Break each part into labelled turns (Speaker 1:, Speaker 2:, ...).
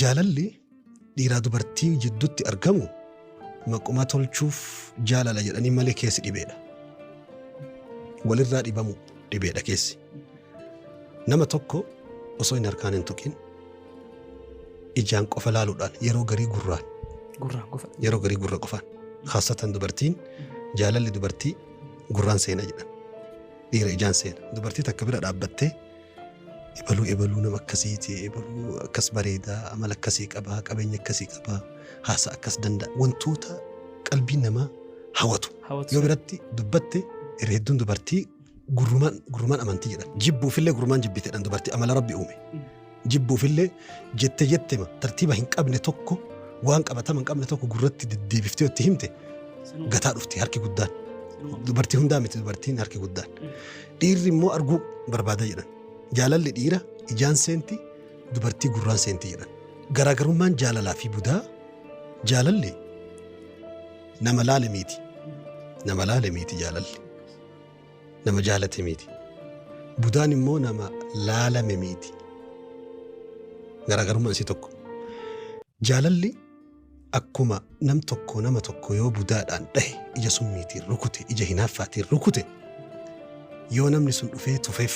Speaker 1: Jaalalli dhiiraa dubartii jidduutti argamu maquma tolchuuf jaalala jedhanii malee keessi dhibeedha. Walirraa dhibamu dhibeedha keessi. Nama tokko osoo hin harkaan hin tuqin ijaan qofa laaluudhaan, yeroo garii gurraan,
Speaker 2: Gurraan qofa.
Speaker 1: Yeroo garii gurra qofaan. Khaasatan dubartiin, jaalalli dubartii gurraan seena jedhan. Dhiira ijaan seena. Dubartii takka bira dhaabbattee ebaluu ebaluu nama akkasiiti, ebaluu akkas bareedaa, amala akkasii qabaa, qabeenya akkasii qabaa, haasa akkas danda'a. Wantoota qalbii namaa hawatu.
Speaker 2: Hawwatu.
Speaker 1: Yoo biratti dubbatte, irra hedduun dubartii gurrumaan gurrumaan amantii jedhan. Jibbuufillee gurrumaan jibbite jedhan dubartii, amala Rabbi uume. Jibbuufillee jette jettema tartiiba hin qabne tokko, waan qabatama hin qabne tokko gurratti deddeebiftee itti himte gataa dhufti harki guddaan. Dubartii hundaa miti, dubartiin harki guddaan. Dhiirri immoo arguu barbaada jedhan. Jaalalli dhiira ijaan seenti, dubartii gurraan seenti jedhan. Garaagarummaan jaalalaa fi budaa, jaalalli nama laale miti. Nama laale miti jaalalli. Nama jaalate miti. Budaan immoo nama laalame miti. Garaagarummaan isii tokko. Jaalalli akkuma nam tokko nama tokko yoo budaadhaan dhahe, ija summiitiin rukute, ija hinaaffaatiin rukute, yoo namni sun dhufee tufeef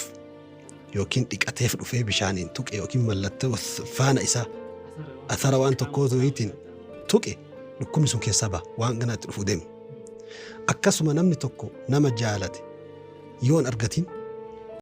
Speaker 1: yookiin dhiqateef dhufee bishaaniin tuqe yookiin mallattoo faana isaa athara waan tokkoo wayiitiin tuqe, dhukkubni sun keessaa baha, waan ganaatti dhufuu deemu. Akkasuma namni tokko nama jaalate yoo hin argatin,